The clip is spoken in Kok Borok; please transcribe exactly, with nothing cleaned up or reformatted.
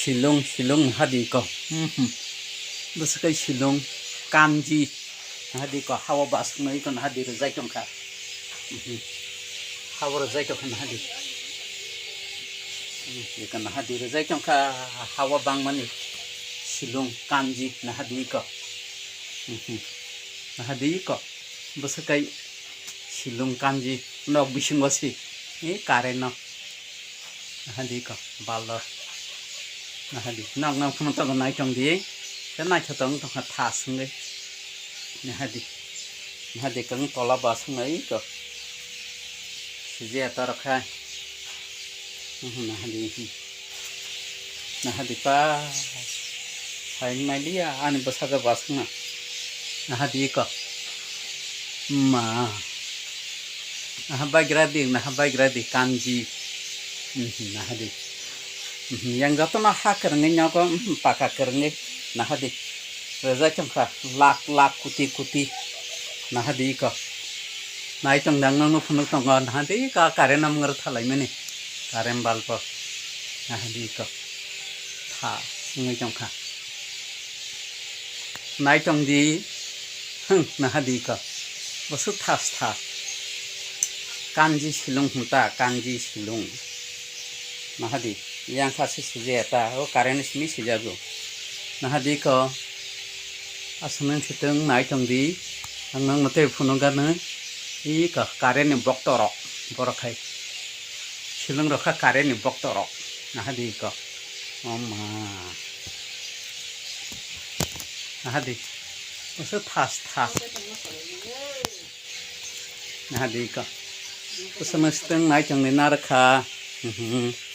Silung, silung hadi ko. Mhm. Bwswk kai silung, kanji. Hadi ko, hawa basuk noi ko, hadi rwjai tongkha. Mhm. Hawa rwjai tongkha, hadi. Mhm. Iko hadi rwjai tongkha, hawa bangmani. Silung, kanji, hadi ko. Mhm. Hadi ko. Bwswk kai silung kanji nok bisingo si. E current no. Hadi ko balor. Hadi nok nok phano tongo naitong di. Te naithotok tongkha tha sungwi. Hadi. Hadi kang tola ba sungwi ko. Sije ta rokha. Hadi. Nahadi pa. Hai maliya ani bwsajwk baswkna. Nahadi ko. Ma. Naha baigra di, naha baigra di kanji. Mhm, nahadi. Mhm, yang jotono ha kwrwngwi nogo, mhm, paka kwrwngwi. Nahadi. Rwjak tongkha lak lak kuti kuti. Nahadi ko. Naitong dang nang nukhu nuk tongo. Nahadi ko current no mwngra thalaimani. Current bulb o. Nahadi ko. Tha wngwi tongkha. Naitong di. Hwng, nahadi ko. Bwswk tha tha. Kanji silung hwnta, kanji silung. Nahadi. Yang kha se sujaya ta. O current simi sijago. Nahadi ko. Aswk nang sitwng naitong di. Ang nang no tei phunuk gana. I ka current ni bokto rok. Borok hai. Silung rok kha current ni bokto rok. Nahadi ko. O ma. Nahadi. Bwswk tha tha. Nahadi ko. Bwswk no sitwng naitong ni narwkha. Mhm.